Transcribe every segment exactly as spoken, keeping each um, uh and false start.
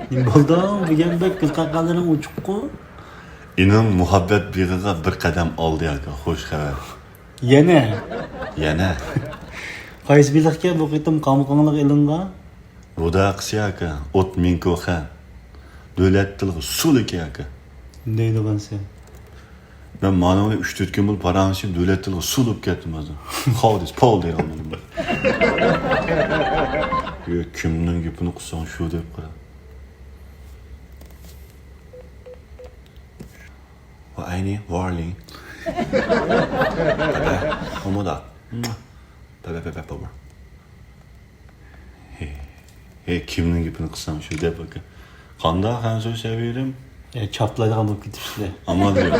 نېمە بولدۇڭ؟ بۈگۈن بەك كۆز قاقالىرىڭ ئوچۇققۇ. ئىنىڭ مۇھەببەت بېغىغا بىر قەدەم ئالدى، ئاكا. خوش خەۋەر. يەنە؟ يەنە. قايسى بېلىقكەن بۇ قېتىم قامىقىڭلىق ئېلىنغان؟ رۇداقىسى، ئاكا. ئوت مىڭكوخەن. دۆلەت تىلىغا سۇلۇكى، ئاكا. نېمە دەيدىغانسەن؟ مەن مانىڭ بىلەن ئۈچ تۆت كۈن بولۇپ پاراڭلىشىپ، دۆلەت تىلىغا سۇلۇپ كەتتىم ھازىر. خاۋ دېسە پاۋ دەيدىغان بولدۇم. يا، كىمنىڭ گېپىنى قىلساڭ شۇ دەپ قارا. ۋە ئەينى، ۋارلىڭ. بەبە، ئومۇدا. بەبە، بەبە، بەبە. ھې، ھې، كىمنىڭ گېپىنى قىلساڭ شۇ دەپ ئاكا. قانداق خەنزۇ سەۋىرىم؟ ئە، چاپلايدىغان بولۇپ كېتىپسىلەر. ئامال يوق.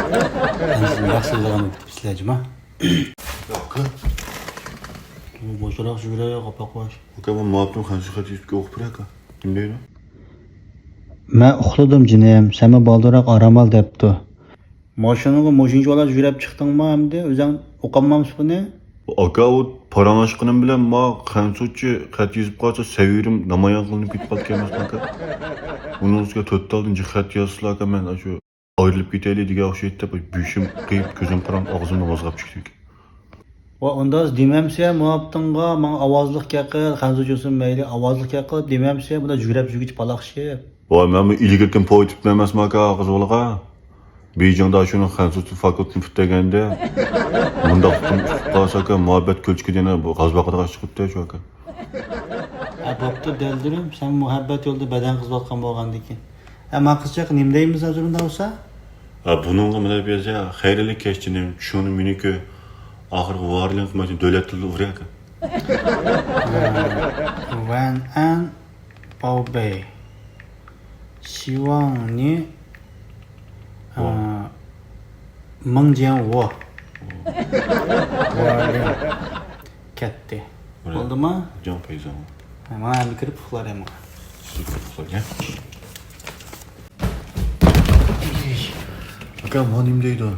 خەنزۇنى ياخشى بىلىدىغان بولۇپ كېتىپسىلەر، جۇما. ياق. بۇ بوشراق جۈگرە يوق، قاپاق باش. ئاكا، بۇ ماۋۇتۇن خەنزۇ خەت يېزىپ ئوقۇپ بېرە، ئاكا. نېمە دەيدۇ؟ مەن ئۇخلىدىم، جېنىم. سەنمۇ بالدۇرراق ئارام ئال، دەپتۇ. ماشىنىغا ماشىنىچى بالا يۈگرەپ چىقتىڭمۇ ئەمدى؟ ئۆزۈڭ ئوقۇمامسىز بۇنى؟ ئاكا، ئۇ پاراڭلاشقىنىم بىلەن ما خەنزۇچە خەت يېزىپ قالسا، سەۋىرىم نامايان قىلىنىپ كېتىپ قالىدىكەن ئەمەسمۇ، ئاكا؟ ئۇنىڭ ئۈستىگە تۆت تالدىن جىق خەت يازسىلا، ئاكا، مەن ئاشۇ ئايرىلىپ كېتەيلى دېگەن ئوخشايدۇ دەپ، بېشىم قېيىپ، كۆزۈم قاراڭغۇ، ئاغزىمنى ۋازغاپ چىقتى. ۋە ئۇنداز دېمەمسە، مۇھەببىتىڭغا ماڭا ئاۋازلىق گەپ قىل، خەنزۇچە بولسۇن مەيلى، ئاۋازلىق گەپ قىل، دېمەمسە، بۇنداق يۈگرەپ يۈرگۈچە پالاقشىپ. ۋاي، مەنمۇ ئىلگىرىكىن پوۋېتىپمەن ئەمەسمۇ، ئاكا، ئاغزى بالىغا. بېيجىڭدا شۇنىڭ خەنزۇچە فاكۇلتېتىنى پۈتتۈرگەندە، مۇنداق ئۇقۇپ قالسا، ئاكا، مۇھەببەت كۆلچىكىدە يەنە بۇ غاز باقىدىغان ئىش چىقىپتۇ شۇ، ئاكا. ئە، بوپتۇ، دەلدۈرۈم، سەن مۇھەببەت يولىدا بەدەن قىزىۋاتقان بولغاندىكىن. ئە، ما قىزچاق نېمە دەيمىز ھازىر ئۇنداق بولسا؟ ئە، بۇنىڭغا مۇنداق يازا، خەيرلىك كەچ جېنىم، چۈشۈڭنى مېنىڭكى ئاخىرقى ۋارلىڭ قىلمايتتى، دۆلەت تىلىدا ئۇرۇياكا. ۋەن ئەن باۋبەي. شىۋاڭنى، ۋا. ئە، مىڭجيەن ۋو. ۋارلىڭ. كەتتى. بولدىما؟ جاڭ پەيزاڭ. مانا ئەمدى كىرىپ ئۇخلار ئەمما. ئاكا، ما نېمە دەيدۇ؟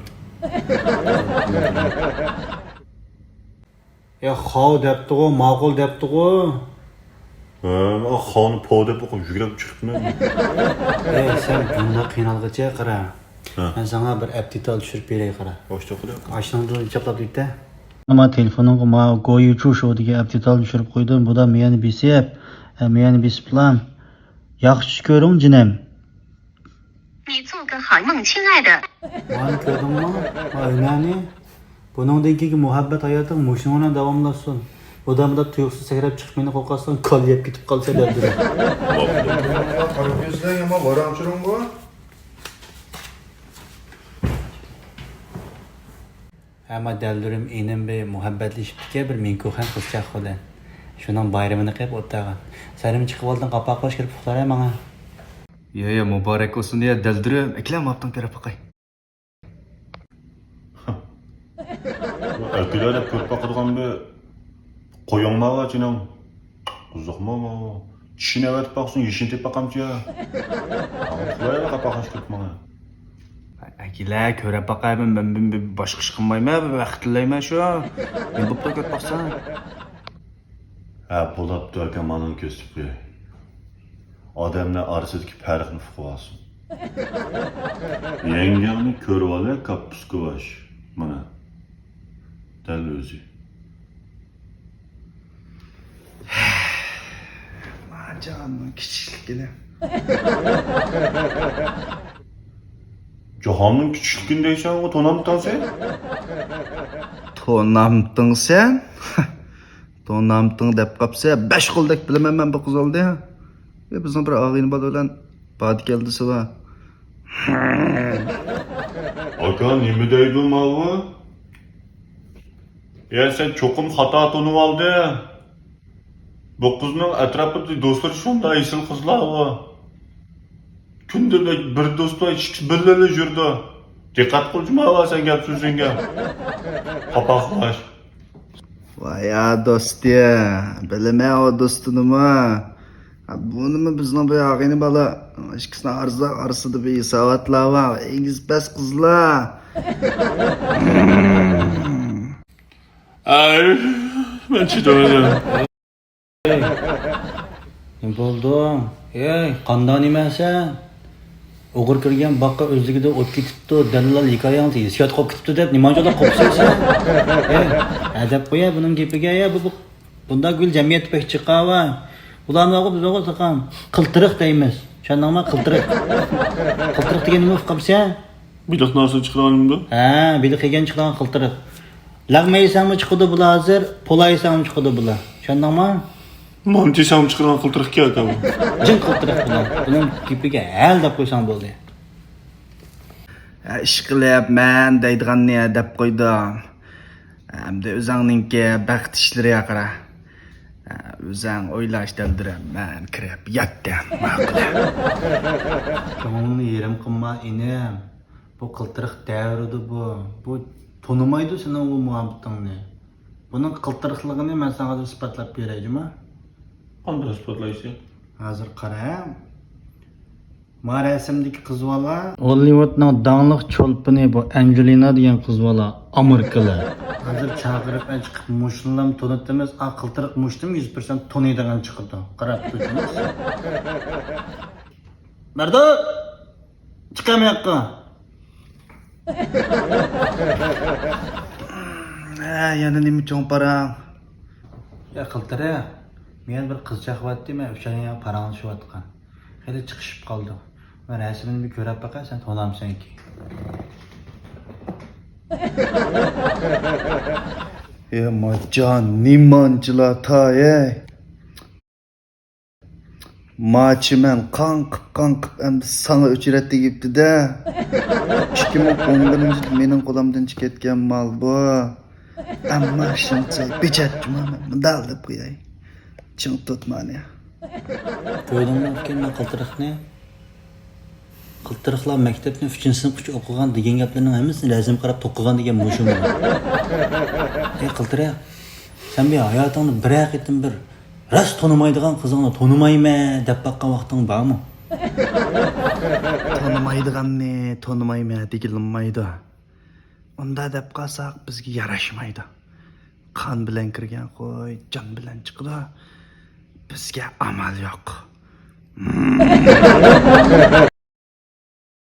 يا، خاۋ دەپتىغۇ، ماقۇل دەپتىغۇ. ھە، مانا خاۋنى پو دەپ ئوقۇپ يۈگرەپ چىقىپمەن. ئەي، سەن بۇنداق قىينالغىچە قارا. ھە. مەن ساڭا بىر ئەپ دېتال چۈشۈرۈپ بېرەي، قارا. ئاشۇنداق قىلىڭ. ئاشۇنىڭدىن چاپلاپ كېتە. مانا تېلېفونۇڭغا ما گويۇچۇ شو دېگەن ئەپ دېتالنى چۈشۈرۈپ قويدۇم. بۇدا مېيەنى بېسىپ، ئە، مېيەنى بېسىپلا. ياخشى چۈش كۆرۈڭ، جېنىم. 你做个好梦，亲爱的。 مانى كۆردۈڭمۇ؟ ما ھۈنەرنى. بۇنىڭدىن كېيىنكى مۇھەببەت ھاياتىڭ مۇشۇنىڭ بىلەن داۋاملاشسۇن. بۇدا مۇنداق تۇيۇقسىز سەكرەپ چىقىپ مېنى قورقۇتساڭ، كاللا يەپ كېتىپ قالىسەن دەلدۈرۈم. قارا كۆزلەر يامان ۋاراڭ-چۇرۇڭ بۇ. ئەمما دەلدۈرۈم ئىنىم بىر مۇھەببەتلىشىپتىكەن بىر مىڭكۇخەن قىزچاق بىلەن. شۇنىڭ بايرىمىنى قىلىپ ئولتۇرغان. سەنمۇ چىقىۋالدىڭ، قاپاق باش كىرىپ ئۇخلىراي ماڭا. يا، يا، مۇبارەك بولسۇن يا دەلدۈرۈم. ئەكېلە ماپتىڭ كۆرۈپ باقاي. ئەكېلە دەپ كۆرۈپ باقىدىغان بىر قويۇڭ ماۋا چىنىڭ. قىزىقما ماۋا. چىشىنى ئەۋەتىپ باقسۇن، يېشىنى تېپىپ باقامچۇ يا. قويايلا قاپاقنى كۆرۈپ ماڭا. ئەكېلە كۆرۈپ باقاي، مەن، مەن، مەن، مەن باشقا ئىش قىلمايمەن، ۋاقىت تىلەيمەن شۇ. نېمە بوپتۇ كۆرۈپ باقساڭ. ھە، بولاپتۇ ئاكا، مانىنى كۆرسىتىپ قوياي. ئادەملەر ئارىسىدىكى پەرقنى ئۇقۇۋالسۇن. يەڭگەڭنى كۆرۈۋالە، كاپپۇسكا باش. مانا. دەل ئۆزى. جاھاننىڭ كىچىكلىكىنى. جاھاننىڭ كىچىكلىكىنى دەيسەنغۇ، تونامتىڭ سەن؟ تونامتىڭ سەن؟ تونامتىڭ دەپ قاپسە، بەش قولدەك بىلىمەن مەن بۇ قىزالدى. ۋە بىزنىڭ بىر ئاغىنە بالا بىلەن بادى كەلدىسى بار. ئاكا، نېمە دەيدۇ ماۋۇ؟ يا، سەن چوقۇم خاتا تونۇۋالدىڭ. بۇ قىزنىڭ ئەتراپىدا دوستلىرى شۇنداق ئېسىل قىزلارغۇ. كۈندە بىر، بىر دوست بار، ئىككىسى بىللىلا يۈرىدۇ. دىققەت قىل جۇما، سەن گەپ سۆزۈڭگە. پاپاقلاش. ۋايا دوستى، بىلىمەن ئۇ دوستىنىمۇ. بۇنىمۇ بىزنىڭ بۇ ئاغىنە بالا. ئىككىسىنىڭ ئارىسىدا، ئارىسىدا بىر ھېساباتلار بار. ئېگىز پەس قىزلار. ئەي، مەن چىدىمىدىم. نېمە بولدۇڭ؟ ھەي، قانداق نېمە سەن؟ ئوغرى كىرگەن باغقا ئۆزلۈكىدىن ئوت كېتىپتۇ، دەللال ھېكايەڭ ھېسسىياتقا قوپۇپ كېتىپتۇ دەپ نېمانچىلا قوپسۇن سەن؟ ھەي، ئەدەپ قويە بۇنىڭ گېپىگە يا، بۇ، بۇ، بۇنداق گۈل جەمئىيەتتە بەك چىقاۋا. بۇلارنى بىز ئوغۇ تاقام قىلتىرىق دەيمىز. چۈشەندىڭما؟ قىلتىرىق. قىلتىرىق دېگەن نېمە ئۇققانسەن؟ بېلىق نارسىنى چىقىرىۋالمىدۇ؟ ھە، بېلىق يېگەن چىقىدىغان قىلتىرىق. لەغمە يېسەڭمۇ چىقىدۇ بۇلار ھازىر، پولا يېسەڭمۇ چىقىدۇ بۇلار. چۈشەندىڭما؟ مانتا يېسەڭمۇ چىقىدىغان قىلتىرىق ئىكەن ئاكا بۇ. جىن قىلتىرىق بۇلار. بۇنىڭ گېپىگە ھەل دەپ قويساڭ بولدى. ھە، ئىشقىلىپ مەن دەيدىغاننى دەپ قويدۇم. ئەمدى ئۆزۈڭنىڭكى بەخت ئىشلىرىغا قارا. ھە، ئۆزۈڭ ئويلاش دەلدىرەم، مەن كىرىپ ياتتىم. ماقۇل. كۆڭلۈڭنى يېرىم قىلما ئىنىم. بۇ قىلتىرىق دەۋرىدە بۇ. بۇ تونۇمايدۇ سېنىڭ ئۇ مۇھەببىتىڭنى. بۇنىڭ قىلتىرىقلىقىنى مەن ساڭا ھازىر ئىسپاتلاپ بېرەي، جۇما. قانداق ئىسپاتلايسەن؟ ھازىر قارا. ما رەسىمدىكى قىز بالا. ھوللىۋۇدنىڭ داڭلىق چولپىنى بۇ ئەنجېلىنا دېگەن قىز بالا، ئامېرىكىلىق. ھازىر چاقىرىپ چىقىپ مۇشۇنىلام تونۇتىمىز، ئا قىلتىرىق مۇشتىمۇ يۈز پىرسەنت تونۇيدىغان چىقىدۇ. قاراپ تۇرسىڭىز. مەردان! چىقە مۇياققا. ھە، يەنە نېمە چوڭ پاراڭ؟ يا قىلتىرى، مېنىڭ بىر قىز چېقىۋەتتى، مەن ئۈچەيلەن پاراڭلىشىۋاتقان. خېلى چىقىشىپ قالدۇق. مەن رەسىمىنى بىر كۆرۈپ باقاي، سەن تونامسەنكى؟ يا ماجان، نېمانچىلا تاي، ھەي؟ ماچىمەن قاڭقىپ قاڭقىپ ئەمدى ساڭا ئۆچرەت دېگىپتىدە. ئىككى مىڭ ئون بىرىنچى يىل مېنىڭ قولۇمدىن چىقىپ كەتكەن مال بۇ. ئەمما شۇنچە بېجەت جۇما، مەن مۇنداق دەپ قوياي. چىڭ تۇت مانى. كۆردۈڭمۇ ئۇكام مەن قىلتىرىقنى؟ قىلتىرىقلار مەكتەپنى ئۈچىنچى سىنىپقىچە ئوقۇغان دېگەن گەپلەرنىڭ ھەممىسىنى رەسىمگە قاراپ توقۇغان دېگەن مۇشۇ. ئەي قىلتىرىق، سەن بىر ھاياتىڭدا بىرەر قېتىم بىر راست تونۇمايدىغان قىزىڭنى تونۇمايمەن دەپ باققان ۋاقتىڭ بارمۇ؟ تونۇمايدىغاننى تونۇمايمەن دېگىلى بولمايدۇ. ئۇنداق دەپ قالساق بىزگە ياراشمايدۇ. قان بىلەن كىرگەن خوي جان بىلەن چىقىدۇ. بىزگە ئامال يوق.